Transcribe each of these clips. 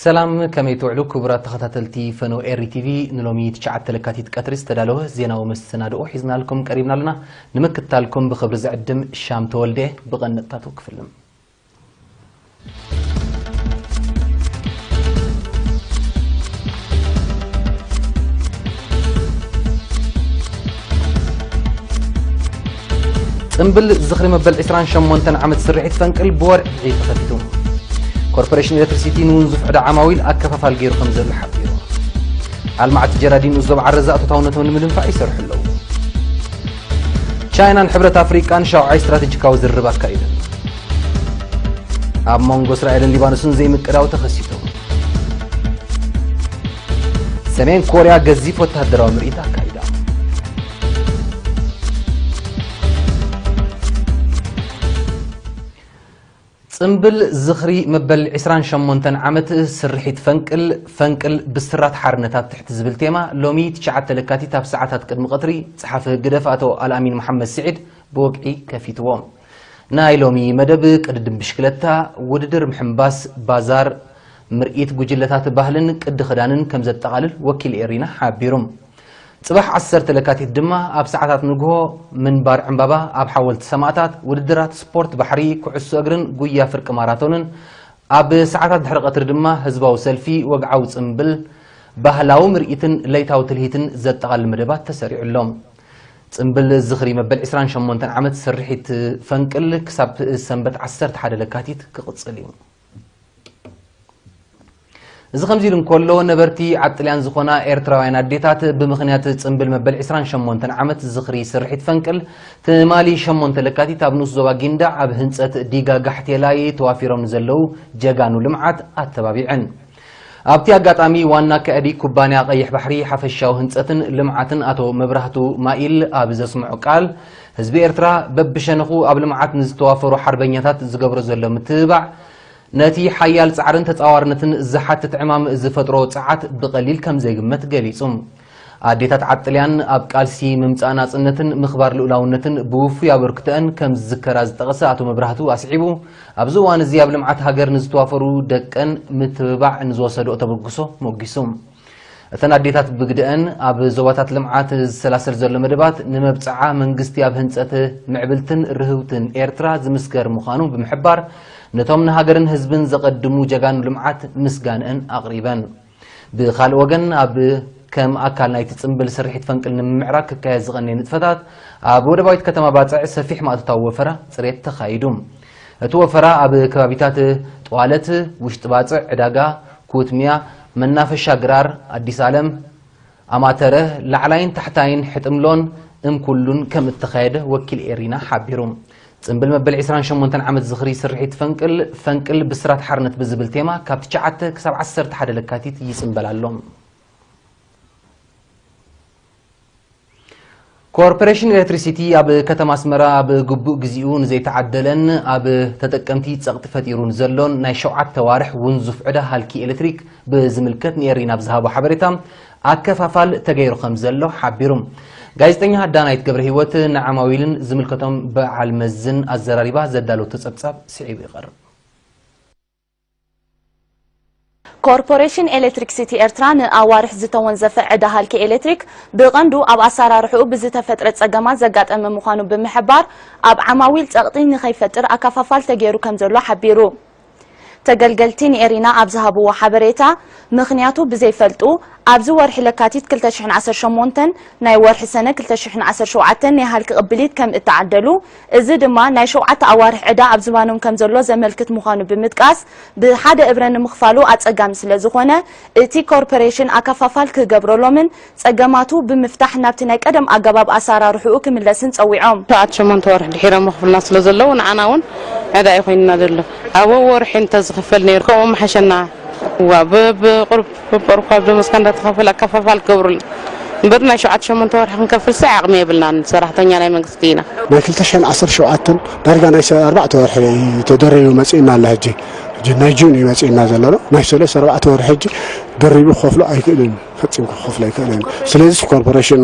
ሰላም፣ ከመይ ትውዕሉ ክቡራት ተኸታተልቲ ፈኖ ኤሪ ቲቪ? ንሎሚ ትሽዓተ ለካቲት ቀትሪ ዝተዳለወ ዜናዊ መሰናድኦ ሒዝናልኩም ቀሪብና ኣለና። ንምክትታልኩም ብኽብሪ ዝዕድም ሻም ተወልደ። ብቐንጥታቱ ክፍልም። ጽምብል ዝኽሪ መበል ዕስራን ሸሞንተን ዓመት ስርሒት ፈንቅል ብወርሒ ተኸፊቱ። ኮርፖሬሽን ኤሌክትሪሲቲ ንውንዙፍ ዕዳ ዓማዊል ኣከፋፋል ገይሩ ከም ዘሎ ሓቢሩ። ኣልማዕቲ ጀራዲን ንዞብ ዓረዛ እቶታውነቶም ንምድንፋዕ ይሰርሑ ኣለዉ። ቻይናን ሕብረት ኣፍሪቃን ሻውዓይ ስትራቴጂካዊ ዝርርብ ኣካይደን። ኣብ መንጎ እስራኤልን ሊባኖስን ዘይምቅዳው ተኸሲቱ። ሰሜን ኮርያ ገዚፍ ወተሃደራዊ ምርኢት ኣካይዳ። ጽምብል ዝኽሪ መበል ዕስራን ሸሞንተን ዓመት ስርሒት ፈንቅል፣ ፈንቅል ብስራት ሓርነት ኣብ ትሕቲ ዝብል ቴማ ሎሚ ትሽዓተ ለካቲት ኣብ ሰዓታት ቅድሚ ቀትሪ ጸሓፊ ህግደፍ ኣቶ ኣልኣሚን መሓመድ ስዒድ ብወግዒ ከፊትዎ። ናይ ሎሚ መደብ ቅድድም ብሽክለታ፣ ውድድር ምሕምባስ፣ ባዛር፣ ምርኢት ጉጅለታት ባህልን ቅዲ ክዳንን ከም ዘጠቓልል ወኪል ኤሪና ሓቢሩ። ጽባሕ ዓሰርተ ለካቲት ድማ ኣብ ሰዓታት ንግሆ ምንባር ዕምባባ ኣብ ሓወልቲ ሰማእታት፣ ውድድራት ስፖርት ባሕሪ፣ ኩዕሶ እግርን ጉያ ፍርቂ ማራቶንን፣ ኣብ ሰዓታት ድሕሪ ቀትሪ ድማ ህዝባዊ ሰልፊ፣ ወግዓዊ ጽምብል፣ ባህላዊ ምርኢትን ለይታዊ ትልሂትን ዘጠቓልል መደባት ተሰሪዑ ኣሎ። ጽምብል ዝኽሪ መበል ዕስራን ሸሞንተን ዓመት ስርሒት ፈንቅል ክሳብ ሰንበት ዓሰርተ ሓደ ለካቲት ክቕጽል እዩ። እዚ ከምዚ ኢሉ እንከሎ፣ ነበርቲ ዓድ ጥልያን ዝኾና ኤርትራውያን ኣዴታት ብምኽንያት ጽምብል መበል ዕስራን ሸሞንተን ዓመት ዝኽሪ ስርሒት ፈንቅል ትማሊ ሸሞንተ ለካቲት ኣብ ንኡስ ዞባ ጊንዳዕ ኣብ ህንጸት ዲጋ ጋሕቴላይ ተዋፊሮም ንዘለዉ ጀጋኑ ልምዓት ኣተባቢዐን። ኣብቲ ኣጋጣሚ ዋና ከእዲ ኩባንያ ቀይሕ ባሕሪ ሓፈሻዊ ህንጸትን ልምዓትን ኣቶ መብራህቱ ማኢል ኣብ ዘስምዖ ቃል፣ ህዝቢ ኤርትራ በብሸነኹ ኣብ ልምዓት ንዝተዋፈሩ ሓርበኛታት ዝገብሮ ዘሎ ምትብባዕ፣ ነቲ ሓያል ጻዕርን ተጻዋርነትን ዝሓትት ዕማም ዝፈጥሮ ጸዓት ብቐሊል ከም ዘይግመት ገሊጹ። ኣዴታት ዓድ ጥልያን ኣብ ቃልሲ ምምጻእ ናጽነትን ምኽባር ልኡላውነትን ብውፉይ ኣበርክቶአን ከም ዝዝከራ ዝጠቐሰ ኣቶ መብራህቱ ኣስዒቡ፣ ኣብዚ እዋን እዚ ኣብ ልምዓት ሃገር ንዝተዋፈሩ ደቀን ምትብባዕ ንዝወሰድኦ ተበግሶ ሞጊሱ። እተን ኣዴታት ብግደአን ኣብ ዞባታት ልምዓት ዝሰላሰል ዘሎ መደባት ንመብጽዓ መንግስቲ ኣብ ህንጸት ምዕብልትን ርህውትን ኤርትራ ዝምስገር ምዃኑ ብምሕባር፣ ነቶም ንሃገርን ህዝብን ዘቐድሙ ጀጋኑ ልምዓት ምስጋንአን ኣቕሪበን። ብኻልእ ወገን፣ ኣብ ከም ኣካል ናይቲ ጽምብል ስርሒት ፈንቅል ንምምዕራግ ክካየድ ዝቐነየ ንጥፈታት፣ ኣብ ወደባዊት ከተማ ባጽዕ ሰፊሕ ማእቶታዊ ወፈራ ጽሬት ተኻይዱ። እቲ ወፈራ ኣብ ከባቢታት ጠዋለት፣ ውሽጢ ባጽዕ፣ ዕዳጋ፣ ኩትሚያ፣ መናፈሻ ግራር፣ ኣዲስ ኣለም፣ ኣማተረ፣ ላዕላይን ታሕታይን ሕጥምሎን እምኩሉን ከም እተኻየደ ወኪል ኤሪና ሓቢሩ። ጽምብል መበል ዕስራን ሸሞንተን ዓመት ዝኽሪ ስርሒት ፈንቅል፣ ፈንቅል ብስራት ሓርነት ብዝብል ቴማ ካብ ትሽዓተ ክሳብ ዓሰርተ ሓደ ለካቲት ይጽምበል ኣሎ። ኮርፖሬሽን ኤሌክትሪሲቲ ኣብ ከተማ ኣስመራ ኣብ ግቡእ ግዚኡ ንዘይተዓደለን ኣብ ተጠቀምቲ ጸቕጢ ፈጢሩ ንዘሎን ናይ ሸውዓተ ዋርሕ ውንዙፍ ዕዳ ሃልኪ ኤሌክትሪክ ብዝምልከት ንኤሪና ኣብ ዝሃቦ ሓበሬታ፣ ኣከፋፋል ተገይሩ ከም ዘሎ ሓቢሩ። ጋዜጠኛ ዳናይት ገብረ ህይወት ንዓማዊልን ዝምልከቶም በዓል መዝን ኣዘራሪባ ዘዳለወቶ ጸብጻብ ስዒቡ ይቐርብ። ኮርፖሬሽን ኤሌክትሪክሲቲ ኤርትራ ንኣዋርሕ ዝተወንዘፈ ዕዳ ሃልኪ ኤሌክትሪክ ብቐንዱ ኣብ ኣሰራርሕኡ ብዝተፈጥረ ጸገማት ዘጋጠመ ምዃኑ ብምሕባር፣ ኣብ ዓማዊል ጸቕጢ ንኸይፈጥር ኣከፋፋል ተገይሩ ከም ዘሎ ሓቢሩ። ተገልገልቲ ንኤሪና ኣብ ዝሃብዎ ሓበሬታ፣ ምኽንያቱ ብዘይፈልጡ፣ ኣብዚ ወርሒ ለካቲት ክልተ ሽሕን ዓሰርተ ሸሞንተን ናይ ወርሒ ሰነ ክልተ ሽሕን ዓሰርተ ሸውዓተን ናይ ሃልኪ ቅብሊት ከም እተዓደሉ፣ እዚ ድማ ናይ ሸውዓተ ኣዋርሕ ዕዳ ኣብ ዝባኖም ከም ዘሎ ዘመልክት ምዃኑ ብምጥቃስ፣ ብሓደ እብረ ንምኽፋሉ ኣጸጋሚ ስለ ዝኾነ፣ እቲ ኮርፖሬሽን ኣከፋፋል ክገብረሎምን ጸገማቱ ብምፍታሕ ናብቲ ናይ ቀደም ኣገባብ ኣሰራርሕኡ ክምለስን ጸዊዖም። ሸውዓተ ሸሞንተ ወርሒ ድሒሮም ክፍልና ስለ ዘለዉ፣ ንዓና እውን ዕዳ እዩ ኮይንና ዘሎ። ኣብ ወርሒ እንተዝኽፈል ነይሩ፣ ከምኡ ምሓሸና። እዋ፣ ብ-፣ ብቁሩብ፣ ብቁሩብ ካብ ደሞዝካ እንዳተኸፈለ ኣከፋፋል ክገብሩልና። እምበር ናይ ሸውዓተ ሸሞንተ ወርሒ ክንከፍል ሰ ዓቕሚ የብልናን፣ ሰራሕተኛ ናይ መንግስቲ ኢና። ናይ ክልተ ሽሕን ዓሰርተ ሸውዓተን ዳርጋ ናይ ሰ-፣ ኣርባዕተ ወርሒ ተደሪቡ መጺእና ኣሎ። ሕጂ፣ ሕጂ ናይ ጁን እዩ መጺእና ዘሎ። ናይ ሰለስተ ኣርባዕተ ወርሒ ሕጂ ደሪቡ ክኸፍሎ ኣይክእልን፣ ፈጺሙ ክኸፍሎ ኣይክእልን። ስለዚ ኮርፖሬሽን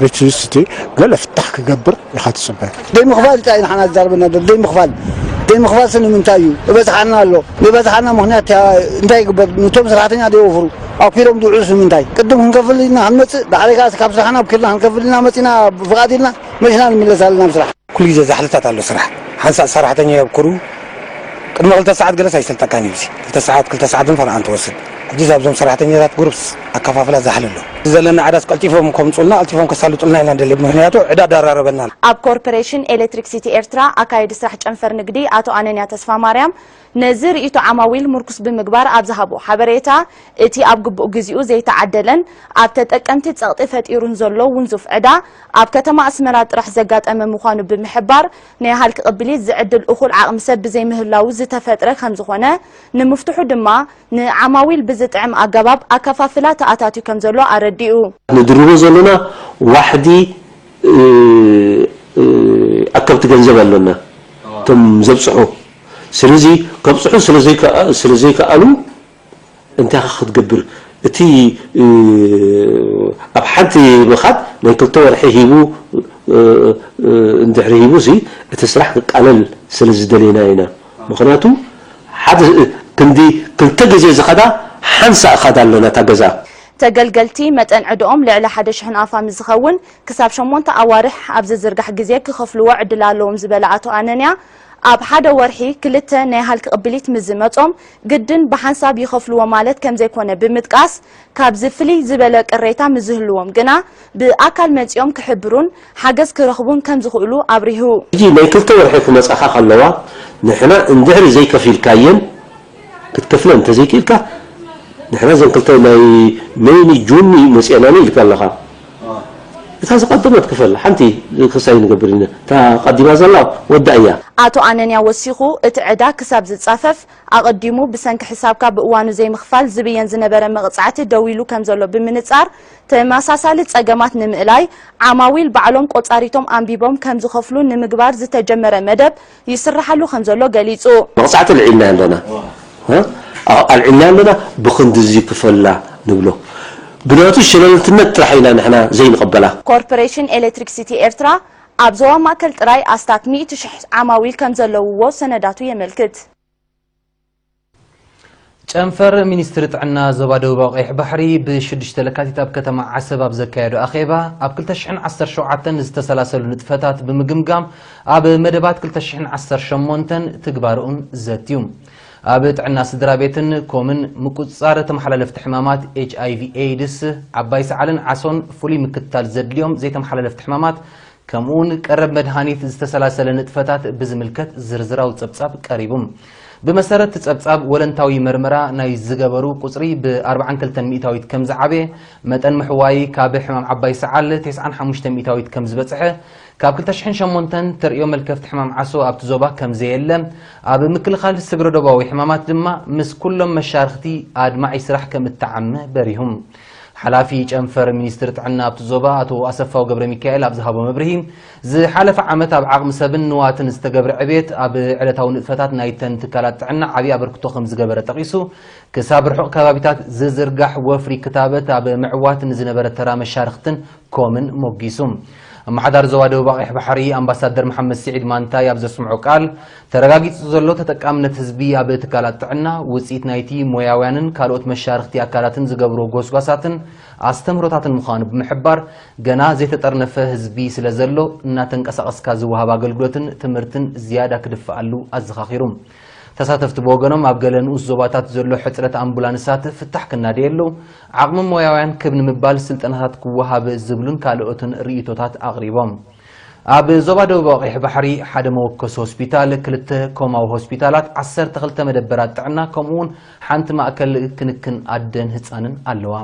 ኤሌክትሪሲቲ ገለ ፍታሕ ክገብር ኢኻ ትጽበ። ደይ ምኽፋል እንታይ ንሓና ዝዛረበና ዘሎ? ደይ ምኽፋል። ዘይምኽፋልሲ ንምንታይ እዩ? ይበዝሓና ኣሎ። ዘይበዝሓና ምኽንያት እንታይ ይግበር? ነቶም ሰራሕተኛ ዘይወፍሩ ኣኪሮም ዝውዕሉስ ንምንታይ? ቅድም ክንከፍል ኢና ክንመፅእ፣ ዳሕራይ ከዓ ካብ ስራሕና ኣብኪርና ክንከፍል ኢና መፂና ብፍቓድ ኢልና መሽና ንምለስ ኣለና ኣብ ስራሕ። ኩሉ ግዜ ዛሕልታት ኣሎ ስራሕ። ሓንሳእ ሰራሕተኛ የብክሩ። ቅድሚ ክልተ ሰዓት ገለስ ኣይሰልጠካን እዩ። ክልተ ሰዓት፣ ክልተ ሰዓትን ፈርቓን ትወስድ። ሕጂ ኣብዞም ሰራሕተኛታት ግሩፕስ ኣከፋፍላ ዛሕሊ ኣሎ። ዘለና ዕዳስ ቀልጢፎም ከምፁልና፣ ቀልጢፎም ከሳልጡልና ኢና ንደሊ። ምኽንያቱ ዕዳ ዳራረበና ኣሎ። ኣብ ኮርፖሬሽን ኤሌክትሪክሲቲ ኤርትራ ኣካየዲ ስራሕ ጨንፈር ንግዲ ኣቶ ኣነንያ ተስፋ ማርያም ነዚ ርእይቶ ዓማዊል ምርኩስ ብምግባር ኣብ ዝሃቦ ሓበሬታ፣ እቲ ኣብ ግቡእ ግዚኡ ዘይተዓደለን ኣብ ተጠቀምቲ ጸቕጢ ፈጢሩን ዘሎ ውንዙፍ ዕዳ ኣብ ከተማ ኣስመራ ጥራሕ ዘጋጠመ ምዃኑ ብምሕባር፣ ናይ ሃልኪ ቅብሊት ዝዕድል እኹል ዓቕሚ ሰብ ብዘይምህላዉ ዝተፈጥረ ከምዝኾነ፣ ንምፍትሑ ድማ ንዓማዊል ብዝጥዕም ኣገባብ ኣከፋፍላ ተኣታትዩ ከምዘሎ ኣረዲኡ። ንድርቦ ዘለና ዋሕዲ፣ እ፣ እ፣ ኣከብቲ ገንዘብ ኣለና፣ እቶም ዘብጽሑ። ስለዚ ከብጽሑ ስለ ዘይከኣ-፣ ስለ ዘይከኣሉ እንታይ ክትገብር? እቲ፣ እ፣ ኣብ ሓንቲ ምኻድ ናይ ክልተ ወርሒ ሂቡ፣ እ፣ እ፣ እንድሕሪ ሂቡሲ እቲ ስራሕ ክቃለል ስለ ዝደለና ኢና። ምኽንያቱ ሓደ ክንዲ ክልተ ግዜ ዝኸዳ ሓንሳእ ኸዳ ኣለና እታ ገዛ። ተገልገልቲ መጠን ዕድኦም ልዕሊ ሓደ ሽሕን ኣፋ ምስ ዝኸውን ክሳብ ሸሞንተ ኣዋርሕ ኣብ ዝዝርጋሕ ግዜ ክኸፍልዎ ዕድል ኣለዎም ዝበለ ኣቶ ኣነንያ፣ ኣብ ሓደ ወርሒ ክልተ ናይ ሃልኪ ቅብሊት ምስ ዝመጾም ግድን ብሓንሳብ ይኸፍልዎ ማለት ከም ዘይኮነ ብምጥቃስ፣ ካብዚ ፍልይ ዝበለ ቅሬታ ምስ ዝህልዎም ግና ብኣካል መጺኦም ክሕብሩን ሓገዝ ክረኽቡን ከም ዝኽእሉ ኣብሪሁ። ሕጂ ናይ ክልተ ወርሒ ክመጻኻ ከለዋ ንሕና እንድሕሪ ዘይከፊልካየን ክትከፍለን እንተዘይክኢልካ፣ ንሕና ዘን ክልተ ናይ ሜይኒ ጁኒ መጽኤናኒ ኢልካ ኣለኻ። እታ ዝቐደመት ክፈል ሓንቲ ክሳይ ንገብር ኢና። እታ ቀዲማ ዘላ ወዳ እያ። ኣቶ ኣነንያ ወሲኹ፣ እቲ ዕዳ ክሳብ ዝጻፈፍ ኣቐዲሙ ብሰንኪ ሕሳብካ ብእዋኑ ዘይምኽፋል ዝብየን ዝነበረ መቕጻዕቲ ደው ኢሉ ከም ዘሎ ብምንጻር፣ ተመሳሳሊ ጸገማት ንምእላይ ዓማዊል ባዕሎም ቆጻሪቶም ኣንቢቦም ከም ዝኸፍሉ ንምግባር ዝተጀመረ መደብ ይስርሓሉ ከም ዘሎ ገሊጹ። መቕጻዕቲ ኣልዒልና ኣለና። እ? ኣልዒልና ኣለና፣ ብኽንድዚ ክፈላ ንብሎ። ብናቱ ሸለልትነት ጥራሕ ኢና ንሕና ዘይንቕበላ። ኮርፖሬሽን ኤሌክትሪክሲቲ ኤርትራ ኣብ ዞባ ማእከል ጥራይ ኣስታት ሚእቲ ሽሕ ዓማዊል ከም ዘለውዎ ሰነዳቱ የመልክት። ጨንፈር ሚኒስትሪ ጥዕና ዞባ ደቡባዊ ቀይሕ ባሕሪ ብሽዱሽተ ለካቲት ኣብ ከተማ ዓሰብ ኣብ ዘካየዶ ኣኼባ፣ ኣብ ክልተ ሽሕን ዓሰርተ ሸውዓተን ዝተሰላሰሉ ንጥፈታት ብምግምጋም፣ ኣብ መደባት ክልተ ሽሕን ዓሰርተ ሸሞንተን ትግባርኡን ዘትዩ። ኣብ ጥዕና ስድራ ቤትን ኮምን ምቁጽጻር ተመሓላለፍቲ ሕማማት ኤች ኣይ ቪ ኤድስ፣ ዓባይ ሰዓልን ዓሶን ፍሉይ ምክትታል ዘድልዮም ዘይተመሓላለፍቲ ሕማማት፣ ከምኡውን ቀረብ መድሃኒት ዝተሰላሰለ ንጥፈታት ብዝምልከት ዝርዝራዊ ጸብጻብ ቀሪቡ። ብመሰረት እቲ ጸብጻብ፣ ወለንታዊ መርመራ ናይ ዝገበሩ ቁጽሪ ብ ኣርባዓን ክልተን ሚእታዊት ከም ዝዓበየ፣ መጠን ምሕዋይ ካብ ሕማም ዓባይ ሰዓል ተስዓን ሓሙሽተ ሚእታዊት ከም ዝበጽሐ፣ ካብ ክልተ ሽሕን ሸሞንተን ተርእዮ መልከፍቲ ሕማም ዓሶ ኣብቲ ዞባ ከም ዘየለ፣ ኣብ ምክልኻል ስግረ ዶባዊ ሕማማት ድማ ምስ ኩሎም መሻርኽቲ ኣድማዒ ስራሕ ከም እተዓመ በሪሁ። ሓላፊ ጨንፈር ሚኒስትሪ ጥዕና ኣብቲ ዞባ ኣቶ ኣሰፋው ገብረ ሚካኤል ኣብ ዝሃቦ መብርሂ፣ ዝሓለፈ ዓመት ኣብ ዓቕሚ ሰብን ንዋትን ዝተገብረ ዕቤት ኣብ ዕለታዊ ንጥፈታት ናይተን ትካላት ጥዕና ዓብዪ ኣበርክቶ ከም ዝገበረ ጠቒሱ፣ ክሳብ ርሑቕ ከባቢታት ዝዝርጋሕ ወፍሪ ክታበት ኣብ ምዕዋት ንዝነበረ ተራ መሻርኽትን ኮምን ሞጊሱ። ኣመሓዳሪ ዞባ ደቡብ ቀይሕ ባሕሪ ኣምባሳደር መሓመድ ስዒድ ማንታይ ኣብ ዘስምዖ ቃል፣ ተረጋጊጹ ዘሎ ተጠቃምነት ህዝቢ ኣብ ትካላት ጥዕና፣ ውጽኢት ናይቲ ሞያውያንን ካልኦት መሻርኽቲ ኣካላትን ዝገብርዎ ጎስጓሳትን ኣስተምህሮታትን ምዃኑ ብምሕባር፣ ገና ዘይተጠርነፈ ህዝቢ ስለ ዘሎ፣ እናተንቀሳቐስካ ዝወሃብ ኣገልግሎትን ትምህርትን ዝያዳ ክድፍኣሉ ኣዘኻኺሩ። ተሳተፍቲ ብወገኖም፣ ኣብ ገለ ንኡስ ዞባታት ዘሎ ሕጽረት ኣምቡላንሳት ፍታሕ ክናደየሉ፣ ዓቕሚ ሞያውያን ክብ ንምባል ስልጠናታት ክወሃብ ዝብሉን ካልኦትን ርእይቶታት ኣቕሪቦም። ኣብ ዞባ ደቡብ ቀይሕ ባሕሪ ሓደ መወከሲ ሆስፒታል፣ ክልተ ኮማዊ ሆስፒታላት፣ ዓሰርተ ክልተ መደበራት ጥዕና፣ ከምኡውን ሓንቲ ማእከል ክንክን ኣደን ህጻንን ኣለዋ።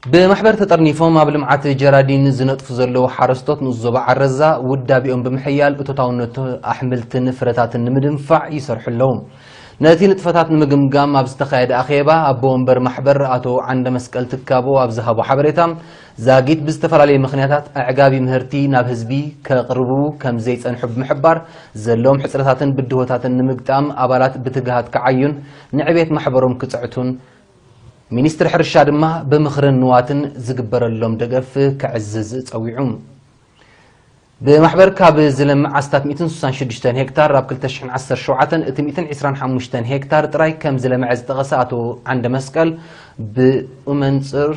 ብማሕበር ተጠርኒፎም ኣብ ልምዓት ጀራዲን ዝነጥፉ ዘለዉ ሓረስቶት ንኡስ ዞባ ዓረዛ ውዳቤኦም ብምሕያል እቶታውነት ኣሕምልትን ፍረታትን ንምድንፋዕ ይሰርሑ ኣለዉ። ነቲ ንጥፈታት ንምግምጋም ኣብ ዝተኻየደ ኣኼባ፣ ኣቦ ወንበር ማሕበር ኣቶ ዓንደ መስቀል ትካቦ ኣብ ዝሃቦ ሓበሬታ፣ ዛጊት ብዝተፈላለየ ምኽንያታት ኣዕጋቢ ምህርቲ ናብ ህዝቢ ከቕርቡ ከም ዘይጸንሑ ብምሕባር፣ ዘለዎም ሕጽረታትን ብድሆታትን ንምግጣም ኣባላት ብትግሃት ክዓዩን ንዕቤት ማሕበሮም ክጽዕቱን፣ ሚኒስትሪ ሕርሻ ድማ ብምኽርን ንዋትን ዝግበረሎም ደገፍ ከዕዝዝ ጸዊዑ። ብማሕበር ካብ ዝለምዕ ኣስታት ሚእትን ስሳን ሽዱሽተን ሄክታር ኣብ ክልተ ሽሕን ዓሰርተ ሸውዓተን እቲ ሚእትን ዕስራን ሓሙሽተን ሄክታር ጥራይ ከም ዝለምዐ ዝጠቐሰ ኣቶ ዓንደ መስቀል፣ ብኡመንጽር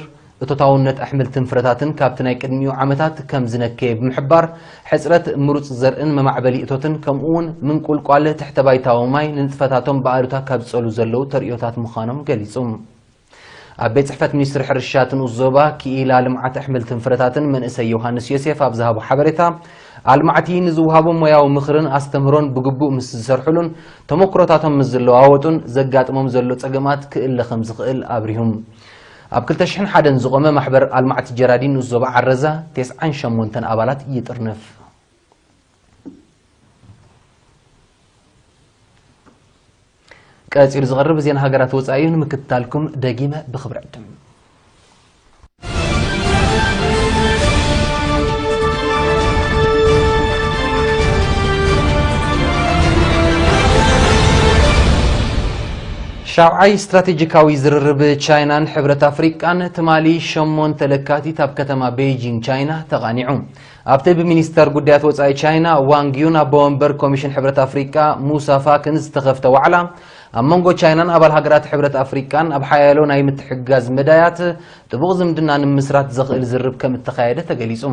እቶታውነት ኣሕምልትን ፍረታትን ካብቲ ናይ ቅድሚኡ ዓመታት ከም ዝነከየ ብምሕባር፣ ሕጽረት ምሩጽ ዘርእን መማዕበሊ እቶትን ከምኡ እውን ምንቁልቋል ትሕተ ባይታዊ ማይ ንንጥፈታቶም ብኣሉታ ካብ ዝጸሉ ዘለዉ ተርእዮታት ምዃኖም ገሊጹ። ኣብ ቤት ጽሕፈት ሚኒስትሪ ሕርሻ እቲ ንኡስ ዞባ ክኢላ ልምዓት ኣሕምልትን ፍረታትን መንእሰይ ዮሃንስ ዮሴፍ ኣብ ዝሃቦ ሓበሬታ፣ ኣልማዕቲ ንዝወሃቦም ሞያዊ ምኽርን ኣስተምህሮን ብግቡእ ምስ ዝሰርሑሉን ተመክሮታቶም ምስ ዝለዋወጡን ዘጋጥሞም ዘሎ ጸገማት ክእለ ከም ዝኽእል ኣብሪሁም። ኣብ ክልተ ሽሕን ሓደን ዝቖመ ማሕበር ኣልማዕቲ ጀራዲን ንኡስ ዞባ ዓረዛ ተስዓን ሸሞንተን ኣባላት ይጥርንፍ። ቀጺሉ ዝቐርብ ዜና ሃገራት ወጻኢ እዩ። ንምክትታልኩም ደጊመ ብኽብሪ ዕድም። ሻብዓይ ስትራቴጂካዊ ዝርርብ ቻይናን ሕብረት ኣፍሪቃን ትማሊ ሸሞንተ ለካቲት ኣብ ከተማ ቤይጂንግ ቻይና ተቓኒዑ። ኣብቲ ብሚኒስተር ጉዳያት ወጻኢ ቻይና ዋንግ ዩን ኣቦ ወንበር ኮሚሽን ሕብረት ኣፍሪቃ ሙሳ ፋክን ዝተኸፍተ ዋዕላ፣ ኣብ መንጎ ቻይናን ኣባል ሃገራት ሕብረት ኣፍሪቃን ኣብ ሓያሎ ናይ ምትሕግጋዝ መዳያት ጥቡቕ ዝምድና ንምስራት ዘኽእል ዝርብ ከም እተኻየደ ተገሊጹ።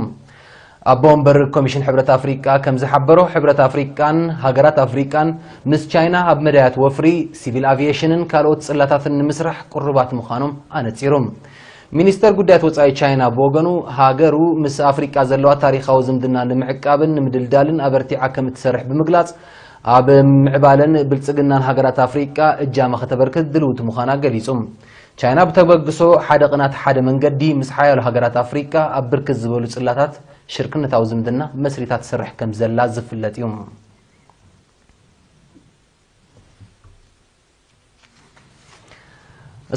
ኣቦ ወንበር ኮሚሽን ሕብረት ኣፍሪቃ ከም ዝሓበሮ፣ ሕብረት ኣፍሪቃን ሃገራት ኣፍሪቃን ምስ ቻይና ኣብ መዳያት ወፍሪ፣ ሲቪል ኣቪየሽንን ካልኦት ጽላታትን ንምስራሕ ቅሩባት ምዃኖም ኣነጺሩ። ሚኒስተር ጉዳያት ወጻኢ ቻይና ብወገኑ፣ ሃገሩ ምስ ኣፍሪቃ ዘለዋ ታሪኻዊ ዝምድና ንምዕቃብን ንምድልዳልን ኣበርቲዓ ከም እትሰርሕ ብምግላጽ፣ ኣብ ምዕባለን ብልጽግናን ሃገራት ኣፍሪቃ እጃማ ከተበርክት ድልውቲ ምዃና ገሊጹ። ቻይና ብተበግሶ ሓደ ቅናት ሓደ መንገዲ ምስ ሓያሎ ሃገራት ኣፍሪቃ ኣብ ብርክት ዝበሉ ጽላታት ሽርክነታዊ ዝምድና መስሪታ ትሰርሕ ከም ዘላ ዝፍለጥ እዩ።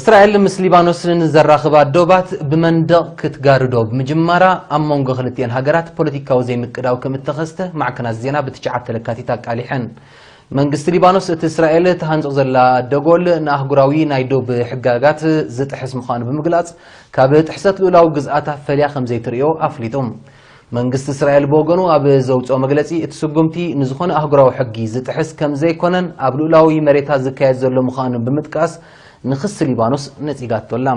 እስራኤል ምስ ሊባኖስ ንዘራኽባ ዶባት ብመንደቕ ክትጋርዶ ብምጅማራ፣ ኣብ መንጎ ክልቲኤን ሃገራት ፖለቲካዊ ዘይምቅዳው ከም እተኸስተ ማዕከናት ዜና ብትሽዓተ ለካቲት ኣቃሊሐን። መንግስቲ ሊባኖስ፣ እቲ እስራኤል ትሃንጾ ዘላ ደጎል ንኣህጉራዊ ናይ ዶብ ሕጋጋት ዝጥሕስ ምዃኑ ብምግላጽ፣ ካብ ጥሕሰት ልኡላዊ ግዝኣታ ፈልያ ከም ዘይትርእዮ ኣፍሊጡ። መንግስቲ እስራኤል ብወገኑ ኣብ ዘውጽኦ መግለጺ፣ እቲ ስጉምቲ ንዝኾነ ኣህጉራዊ ሕጊ ዝጥሕስ ከም ዘይኮነን ኣብ ልኡላዊ መሬታ ዝካየድ ዘሎ ምዃኑ ብምጥቃስ፣ ንኽሲ ሊባኖስ ነጺጋቶ ኣላ።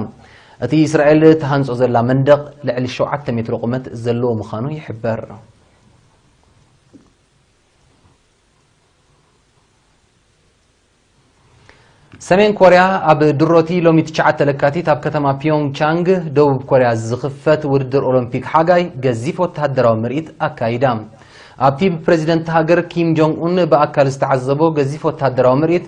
እቲ እስራኤል ትሃንጾ ዘላ መንደቕ ልዕሊ ሸውዓተ ሜትሮ ቁመት ዘለዎ ምዃኑ ይሕበር። ሰሜን ኮርያ ኣብ ድሮቲ ሎሚ ትሽዓተ ለካቲት ኣብ ከተማ ፒዮንግቻንግ ደቡብ ኮርያ ዝኽፈት ውድድር ኦሎምፒክ ሓጋይ ገዚፍ ወተሃደራዊ ምርኢት ኣካይዳ። ኣብቲ ብፕሬዚደንት ሃገር ኪም ጆንግ ኡን ብኣካል ዝተዓዘቦ ገዚፍ ወተሃደራዊ ምርኢት፣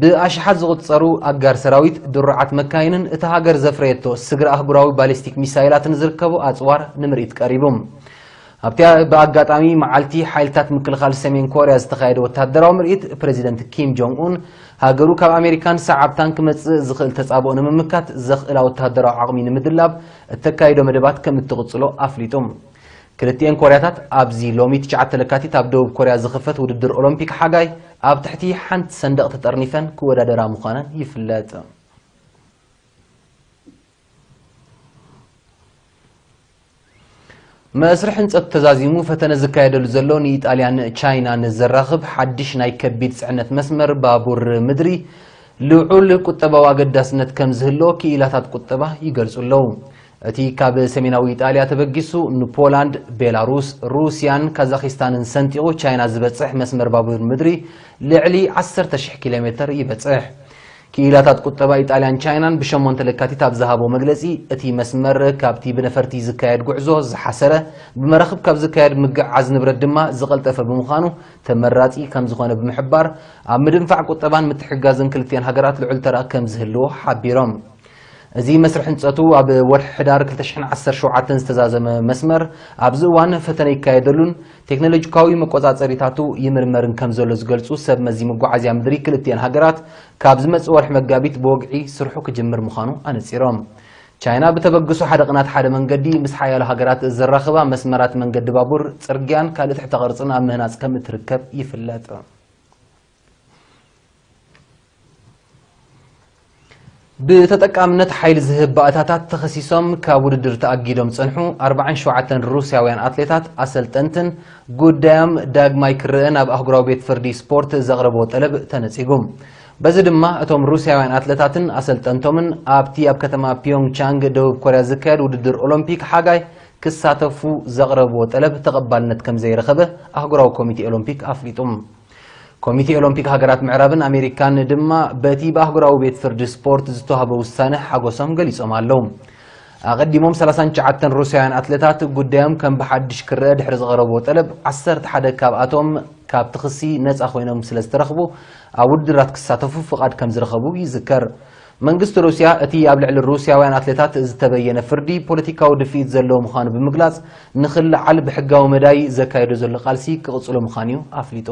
ብኣሽሓት ዝቑጸሩ ኣጋር ሰራዊት፣ ድሩዓት መካይንን እታ ሃገር ዘፍረየቶ ስግረ ኣህጉራዊ ባሊስቲክ ሚሳይላትን ዝርከቦ ኣጽዋር ንምርኢት ቀሪቡ። ኣብቲ ብኣጋጣሚ መዓልቲ ሓይልታት ምክልኻል ሰሜን ኮርያ ዝተኻየደ ወተሃደራዊ ምርኢት፣ ፕሬዚደንት ኪም ጆንግ ኡን፣ ሃገሩ ካብ ኣሜሪካን ሰዓብታን ክመጽእ ዝኽእል ተጻብኦ ንምምካት ዘኽእላ ወተሃደራዊ ዓቕሚ ንምድላብ እተካይዶ መደባት ከም እትቕጽሎ ኣፍሊጡ። ክልቲኤን ኮርያታት ኣብዚ ሎሚ ትሽዓተ ለካቲት ኣብ ደቡብ ኮርያ ዝኽፈት ውድድር ኦሎምፒክ ሓጋይ ኣብ ትሕቲ ሓንቲ ሰንደቕ ተጠርኒፈን ክወዳደራ ምዃነን ይፍለጥ። መስርሕ ህንጸቱ ተዛዚሙ ፈተነ ዝካየደሉ ዘሎ ንኢጣልያን ቻይናን ዘራኽብ ሓድሽ ናይ ከቢድ ጽዕነት መስመር ባቡር ምድሪ ልዑል ቁጠባዊ ኣገዳስነት ከም ዝህልዎ ክኢላታት ቁጠባ ይገልጹ ኣለዉ። እቲ ካብ ሰሜናዊ ኢጣልያ ተበጊሱ ንፖላንድ፣ ቤላሩስ፣ ሩስያን ካዛኺስታንን ሰንጢቑ ቻይና ዝበጽሕ መስመር ባቡር ምድሪ ልዕሊ ዓሰርተ ሽሕ ኪሎ ሜተር ይበጽሕ። ክኢላታት ቁጠባ ኢጣልያን ቻይናን ብሸሞንተ ለካቲት ኣብ ዝሃቦ መግለጺ፣ እቲ መስመር ካብቲ ብነፈርቲ ዝካየድ ጉዕዞ ዝሓሰረ፣ ብመራኽብ ካብ ዝካየድ ምግዕዓዝ ንብረት ድማ ዝቐልጠፈ ብምዃኑ ተመራጺ ከም ዝኾነ ብምሕባር፣ ኣብ ምድንፋዕ ቁጠባን ምትሕግጋዝን ክልቲኤን ሃገራት ልዑል ተራ ከም ዝህልዎ ሓቢሮም። እዚ መስርሕ ህንጸቱ ኣብ ወርሒ ሕዳር ክልተ ሽሕን ዓሰርተ ሸውዓተን ዝተዛዘመ መስመር፣ ኣብዚ እዋን ፈተነ ይካየደሉን ቴክኖሎጂካዊ መቆጻጸሪታቱ ይምርመርን ከም ዘሎ ዝገልጹ ሰብ መዚ መጓዓዝያ ምድሪ ክልቲኤን ሃገራት፣ ካብ ዝመጽእ ወርሒ መጋቢት ብወግዒ ስርሑ ክጅምር ምዃኑ ኣነጺሮም። ቻይና ብተበግሶ ሓደ ቅናት ሓደ መንገዲ ምስ ሓያሎ ሃገራት ዘራኽባ መስመራት መንገዲ ባቡር፣ ጽርግያን ካልእ ትሕተ ቅርጽን ኣብ ምህናጽ ከም እትርከብ ይፍለጥ። ብተጠቃምነት ሓይሊ ዝህብ ባእታታት ተኸሲሶም ካብ ውድድር ተኣጊዶም ዝጸንሑ ኣርባዓን ሸውዓተን ሩስያውያን ኣትሌታት ኣሰልጠንትን ጉዳዮም ዳግማይ ክረአ ናብ ኣህጉራዊ ቤት ፍርዲ ስፖርት ዘቕረብዎ ጠለብ ተነጺጉ። በዚ ድማ እቶም ሩስያውያን ኣትለታትን ኣሰልጠንቶምን ኣብቲ ኣብ ከተማ ፒዮንግቻንግ ደቡብ ኮርያ ዝካየድ ውድድር ኦሎምፒክ ሓጋይ ክሳተፉ ዘቕረብዎ ጠለብ ተቐባልነት ከም ዘይረኸበ ኣህጉራዊ ኮሚቴ ኦሎምፒክ ኣፍሊጡ። ኮሚቴ ኦሎምፒክ ሃገራት ምዕራብን ኣሜሪካን ድማ በቲ ብኣህጉራዊ ቤት ፍርዲ ስፖርት ዝተዋህበ ውሳነ ሓጎሶም ገሊጾም ኣለዉ። ኣቐዲሞም ሰላሳን ትሽዓተን ሩስያውያን ኣትለታት ጉዳዮም ከም ብሓድሽ ክረአ ድሕሪ ዘቕረብዎ ጠለብ፣ ዓሰርተ ሓደ ካብኣቶም ካብቲ ክሲ ነጻ ኮይኖም ስለ ዝተረኽቡ፣ ኣብ ውድድራት ክሳተፉ ፍቓድ ከም ዝረኸቡ ይዝከር። መንግስቲ ሩስያ እቲ ኣብ ልዕሊ ሩስያውያን ኣትሌታት ዝተበየነ ፍርዲ ፖለቲካዊ ድፍኢት ዘለዎ ምዃኑ ብምግላጽ፣ ንኽልዓል ብሕጋዊ መዳይ ዘካየዶ ዘሎ ቃልሲ ክቕጽሎ ምዃኑ'ዩ ኣፍሊጡ።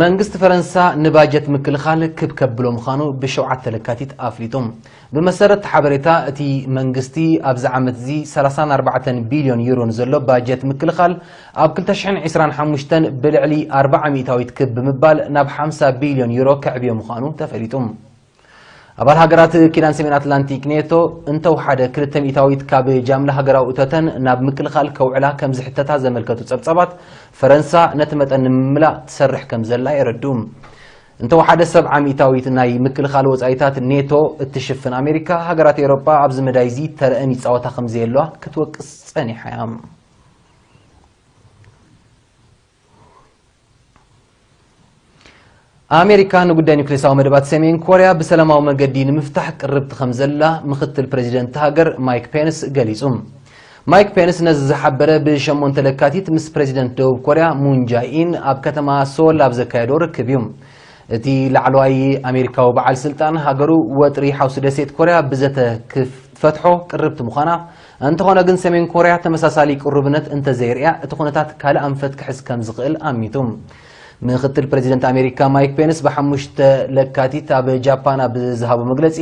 መንግስቲ ፈረንሳ ንባጀት ምክልኻል ክብ ከብሎ ምዃኑ ብሸውዓተ ለካቲት ኣፍሊጡ። ብመሰረት ሓበሬታ እቲ መንግስቲ፣ ኣብዚ ዓመት እዚ ሰላሳን ኣርባዕተን ቢልዮን ዩሮ ንዘሎ ባጀት ምክልኻል፣ ኣብ ክልተ ሽሕን ዕስራን ሓሙሽተን ብልዕሊ ኣርብዓ ሚእታዊት ክብ ብምባል ናብ ሓምሳ ቢልዮን ዩሮ ከዕብዮ ምዃኑ ተፈሊጡ። ኣባል ሃገራት ኪዳን ሰሜን ኣትላንቲክ ኔቶ እንተውሓደ ክልተ ሚእታዊት ካብ ጃምላ ሃገራዊ እቶተን ናብ ምክልኻል ከውዕላ ከም ዝሕተታ ዘመልከቱ ጸብጻባት፣ ፈረንሳ ነቲ መጠን ንምምላእ ትሰርሕ ከም ዘላ የረድኡ። እንተውሓደ ሰብዓ ሚእታዊት ናይ ምክልኻል ወጻኢታት ኔቶ እትሽፍን ኣሜሪካ፣ ሃገራት ኤውሮጳ ኣብዚ መዳይ እዚ ተረአን ይጻወታ ከም ዘየለዋ ክትወቅስ ጸኒሓ እያ። ኣሜሪካ ንጉዳይ ኒውክሌሳዊ መደባት ሰሜን ኮርያ ብሰላማዊ መገዲ ንምፍታሕ ቅርብቲ ከም ዘላ ምኽትል ፕሬዚደንት ሃገር ማይክ ፔንስ ገሊጹ። ማይክ ፔንስ ነዚ ዝሓበረ ብሸሞንተ ለካቲት ምስ ፕሬዚደንት ደቡብ ኮርያ ሙን ጃይኢን ኣብ ከተማ ሶል ኣብ ዘካየዶ ርክብ እዩ። እቲ ላዕለዋይ ኣሜሪካዊ በዓል ስልጣን፣ ሃገሩ ወጥሪ ሓውሲ ደሴት ኮርያ ብዘተ ክትፈትሖ ቅርብቲ ምዃና፣ እንተኾነ ግን ሰሜን ኮርያ ተመሳሳሊ ቅሩብነት እንተዘይርእያ፣ እቲ ኩነታት ካልእ ኣንፈት ክሕዝ ከም ዝኽእል ኣሚቱ። ምኽትል ፕሬዚደንት ኣሜሪካ ማይክ ፔንስ ብሓሙሽተ ለካቲት ኣብ ጃፓን ኣብ ዝሃቦ መግለጺ፣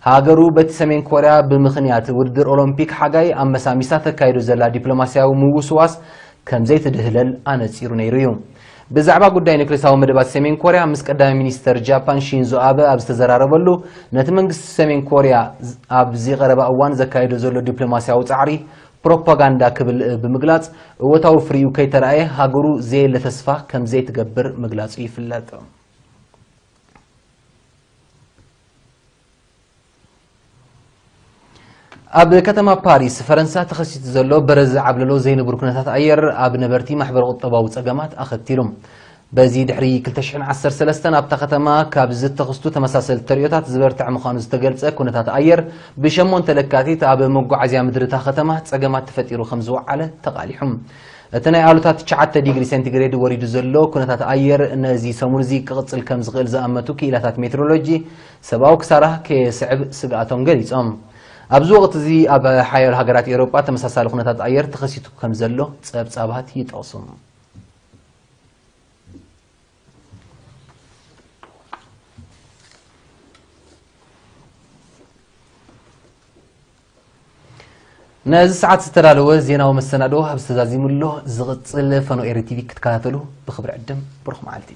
ሃገሩ በቲ ሰሜን ኮርያ ብምኽንያት ውድድር ኦሎምፒክ ሓጋይ ኣመሳሚሳ ተካይዶ ዘላ ዲፕሎማስያዊ ምውስዋስ ከም ዘይትድህለል ኣነጺሩ ነይሩ እዩ። ብዛዕባ ጉዳይ ኒውክሌሳዊ መደባት ሰሜን ኮርያ ምስ ቀዳማይ ሚኒስተር ጃፓን ሺንዞ ኣበ ኣብ ዝተዘራረበሉ፣ ነቲ መንግስቲ ሰሜን ኮርያ ኣብ ዝቐረባ እዋን ዘካየዶ ዘሎ ዲፕሎማስያዊ ጻዕሪ ፕሮፓጋንዳ ክብል ብምግላጽ፣ እወታዊ ፍሪኡ ከይተራእየ ሃገሩ ዘየለ ተስፋ ከም ዘይትገብር ምግላጹ ይፍለጥ። ኣብ ከተማ ፓሪስ ፈረንሳ ተኸሲቱ ዘሎ በረዚ ዓብለሎ ዘይንቡር ኩነታት ኣየር ኣብ ነበርቲ ማሕበረ ቁጠባዊ ጸገማት ኣኸቲሉ። በዚ ድሕሪ ክልተ ሽሕን ዓሰርተ ሰለስተን ኣብታ ከተማ ካብ ዝተኸስቱ ተመሳሰልቲ ተርእዮታት ዝበርትዐ ምዃኑ ዝተገልጸ ኩነታት ኣየር ብሸሞንተ ለካቲት ኣብ መጓዓዝያ ምድሪ እታ ከተማ ጸገማት ተፈጢሩ ከም ዝወዓለ ተቓሊሑ። እቲ ናይ ኣሉታ ትሽዓተ ዲግሪ ሴንቲግሬድ ወሪዱ ዘሎ ኩነታት ኣየር ነዚ ሰሙን እዚ ክቕጽል ከም ዝኽእል ዝኣመቱ ክኢላታት ሜትሮሎጂ፣ ሰብኣዊ ክሳራ ከየስዕብ ስግኣቶም ገሊጾም። ኣብዚ ወቕቲ እዚ ኣብ ሓያሎ ሃገራት ኤውሮጳ ተመሳሳሊ ኩነታት ኣየር ተኸሲቱ ከም ዘሎ ጸብጻባት ይጠቕሱ። ነዚ ሰዓት ዝተዳለወ ዜናዊ መሰናዶ ኣብ ዝተዛዚሙ ኣሎ። ዝቕጽል ፈኖ ኤሪ ቲቪ ክትከታተሉ ብኽብሪ ዕድም። ብሩኽ መዓልቲ።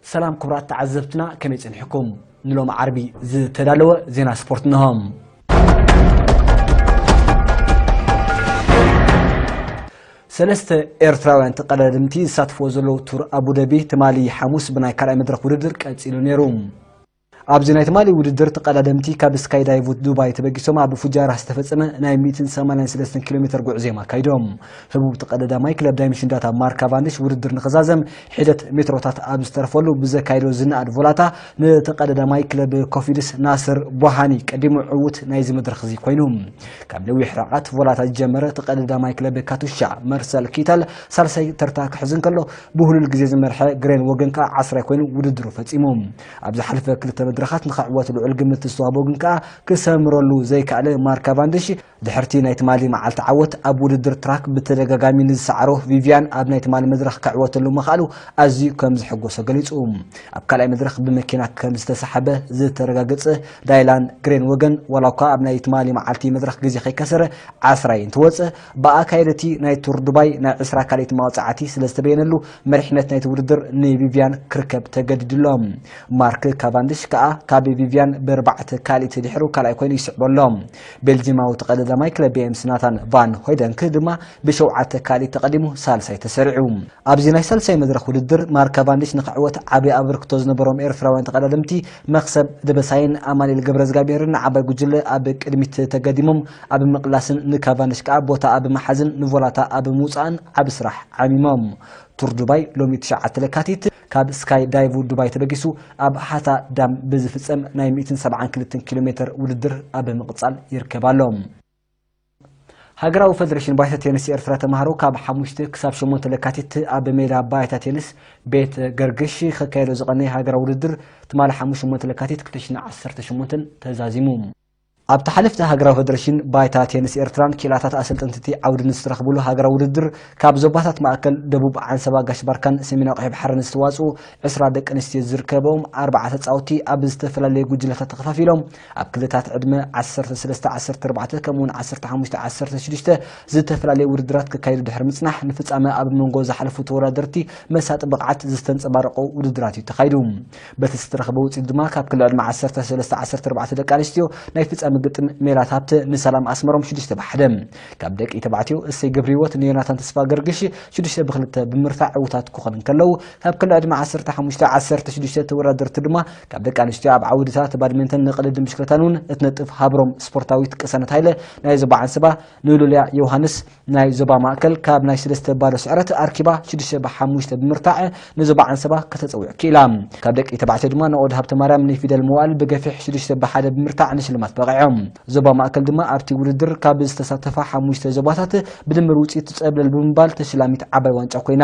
ሰላም ክቡራት ተዓዘብትና፣ ከመይ ጸኒሕኩም? ንሎሚ ዓርቢ ዝተዳለወ ዜና ስፖርት እንሆ። ሰለስተ ኤርትራውያን ተቐዳደምቲ ዝሳትፍዎ ዘለዉ ቱር ኣቡደቢ ትማሊ ሓሙስ ብናይ ካልኣይ መድረኽ ውድድር ቀጺሉ ነይሩ። ኣብዚ ናይ ትማሊ ውድድር ተቐዳደምቲ ካብ ስካይ ዳይቭ ዱባይ ተበጊሶም ኣብ ፉጃራ ዝተፈጸመ ናይ ሚእትን ሰማንያን ሰለስተን ኪሎ ሜትር ጉዕዞ እዮም ኣካይዶም። ህቡብ ተቐዳዳማይ ክለብ ዳይመሽን ዳታ ማርካ ቫንድሽ ውድድር ንኽዛዘም ሒደት ሜትሮታት ኣብ ዝተረፈሉ ብዘካይዶ ዝነኣድ ቮላታ ንተቐዳዳማይ ክለብ ኮፊድስ ናስር ቡሃኒ ቀዲሙ ዕዉት ናይዚ መድረኽ እዚ ኮይኑ። ካብ ነዊሕ ርሕቐት ቮላታ ዝጀመረ ተቐዳዳማይ ክለብ ካቱሻ መርሰል ኪታል ሳልሳይ ተርታ ክሕዝ እንከሎ፣ ብህሉል ግዜ ዝመርሐ ግሬን ወገን ከኣ ዓስራይ ኮይኑ ውድድሩ ፈጺሙ። ኣብ ዝሓለፈ ክልተ መድረኻት ንኽዕወት ልዑል ግምት ዝተዋህቦ ግን ከኣ ክሰምረሉ ዘይከኣለ ማርካ ቫንድሽ፣ ድሕርቲ ናይ ትማሊ መዓልቲ ዓወት ኣብ ውድድር ትራክ ብተደጋጋሚ ንዝሰዓሮ ቪቪያን ኣብ ናይ ትማሊ መድረኽ ክዕወተሉ ምኽኣሉ ኣዝዩ ከም ዝሕጎሶ ገሊጹ። ኣብ ካልኣይ መድረኽ ብመኪና ከም ዝተሰሓበ ዝተረጋገጸ ዳይላን ግሬን ወገን፣ ዋላ እኳ ኣብ ናይ ትማሊ መዓልቲ መድረኽ ግዜ ከይከሰረ ዓስራይ እንትወጽእ፣ ብኣካየደቲ ናይ ቱር ዱባይ ናይ ዕስራ ካልኢት መቕጻዕቲ ስለ ዝተበየነሉ፣ መሪሕነት ናይቲ ውድድር ንቪቪያን ክርከብ ተገዲዱ ኣሎ። ማርክ ካቫንድሽ ከኣ ካብ ቪቪያን ብኣርባዕተ ካልኢት ድሕሩ ካልኣይ ኮይኑ ይስዕቦ ኣሎ። ቤልጂማዊ ተቐዳዳማይ ክለብ ቢ ኤም ሲ ናታን ቫን ሆይደንክ ድማ ብሸውዓተ ካልኢት ተቐዲሙ ሳልሳይ ተሰሪዑ። ኣብዚ ናይ ሳልሳይ መድረኽ ውድድር ማርክ ካቫንድሽ ንኽዕወት ዓቢ ኣበርክቶ ዝነበሮም ኤርትራውያን ተቐዳደምቲ መኽሰብ ደበሳይን ኣማኑኤል ገብረዝጋብሄርን ንዓባይ ጉጅለ ኣብ ቅድሚት ተገዲሞም ኣብ ምቕላስን ንካቫንድሽ ከኣ ቦታ ኣብ ምሓዝን ንቮላታ ኣብ ምውጻእን ዓቢ ስራሕ ዓሚሞም። ቱር ዱባይ ሎሚ ትሽዓተ ለካቲት ካብ ስካይ ዳይቭ ዱባይ ተበጊሱ ኣብ ሃታ ዳም ብዝፍጸም ናይ ሚእትን ሰብዓን ክልተን ኪሎ ሜትር ውድድር ኣብ ምቕጻል ይርከብ ኣሎ። ሃገራዊ ፈደሬሽን ባይታ ቴኒስ ኤርትራ ተማሃሮ ካብ ሓሙሽተ ክሳብ ሸሞንተ ለካቲት ኣብ ሜዳ ባይታ ቴኒስ ቤት ገርግሽ ከካየዶ ዝቐነየ ሃገራዊ ውድድር ትማሊ ሓሙሽተ ለካቲት ክልተ ሽሕን ዓሰርተ ሸሞንተን ተዛዚሙ። ኣብቲ ሓለፍቲ ሃገራዊ ፈደሬሽን ባይታ ቴኒስ ኤርትራን ክኢላታት ኣሰልጠንትቲ ዓውድን ዝተረኽብሉ ሃገራዊ ውድድር ካብ ዞባታት ማእከል ደቡብ ዓንሰባ ጋሽ ባርካን ሰሜናዊ ቅሕብ ሓረን ዝተዋጽኡ ዕስራ ደቂ ኣንስትዮ ዝርከበኦም ኣርባዓ ተጻወትቲ ኣብ ዝተፈላለዩ ጉጅለታት ተኸፋፊሎም ኣብ ክልታት ዕድመ ዓሰርተ ሰለስተ ዓሰርተ ኣርባዕተ ከምኡውን ዓሰርተ ሓሙሽተ ዓሰርተ ሽዱሽተ ዝተፈላለዩ ውድድራት ክካየዱ ድሕሪ ምጽናሕ ንፍጻመ ኣብ መንጎ ዝሓለፉ ተወዳደርቲ መሳጢ ብቕዓት ዝተንጸባረቑ ውድድራት እዩ ተኻይዱ። በቲ ዝተረኽበ ውጽኢት ድማ ካብ ክሊ ዕድመ ዓሰርተ ሰለስተ ዓሰርተ ኣርባዕተ ደቂ ኣንስትዮ ናይ ፍጻመ ግጥም ሜላት ሃብተ ንሰላም ኣስመሮም ሽዱሽተ ብሓደ፣ ካብ ደቂ ተባዕትዮ እሰይ ገብረ ህይወት ንዮናታን ተስፋ ገርግሽ ሽዱሽተ ብክልተ ብምርታዕ ዕውታት ክኾኑ እንከለዉ፣ ካብ ክሊ ዕድመ ዓሰርተ ሓሙሽተ ዓሰርተ ሽዱሽተ ተወዳደርቲ ድማ ካብ ደቂ ኣንስትዮ ኣብ ዓውድታት ባድሚንተን ንቅድድም ብሽክለታን እውን እትነጥፍ ሃብሮም ስፖርታዊት ቅሳነት ሃይለ ናይ ዞባ ዓንሰባ ንሉልያ ዮሃንስ ናይ ዞባ ማእከል ካብ ናይ ሰለስተ ባዶ ስዕረት ኣርኪባ ሽዱሽተ ብሓሙሽተ ብምርታዕ ንዞባ ዓንሰባ ከተጸውዕ ክኢላ። ካብ ደቂ ተባዕትዮ ድማ ንኦድ ሃብተ ማርያም ንፊደል መዋእል ብገፊሕ ሽዱሽተ ብሓደ ብምርታዕ ንሽልማት በቒዖም። ዞባ ማእከል ድማ ኣብቲ ውድድር ካብ ዝተሳተፋ ሓሙሽተ ዞባታት ብድምር ውጽኢት ጸብለል ብምባል ተሽላሚት ዓባይ ዋንጫ ኮይና።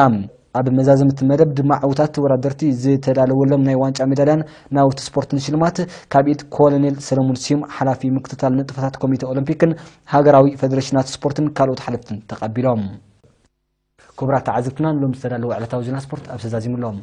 ኣብ መዛዘምቲ መደብ ድማ ዕውታት ተወዳደርቲ ዝተዳለወሎም ናይ ዋንጫ ሜዳልያን ናውቲ ስፖርትን ሽልማት ካብ ኢድ ኮሎኔል ሰለሙን ስዩም ሓላፊ ምክትታል ንጥፈታት ኮሚተ ኦሎምፒክን ሃገራዊ ፈደሬሽናት ስፖርትን ካልኦት ሓለፍትን ተቐቢሎም። ክቡራት ተዓዘብትና ንሎም ዝተዳለወ ዕለታዊ ዜና ስፖርት ኣብ ተዛዚሙሎም።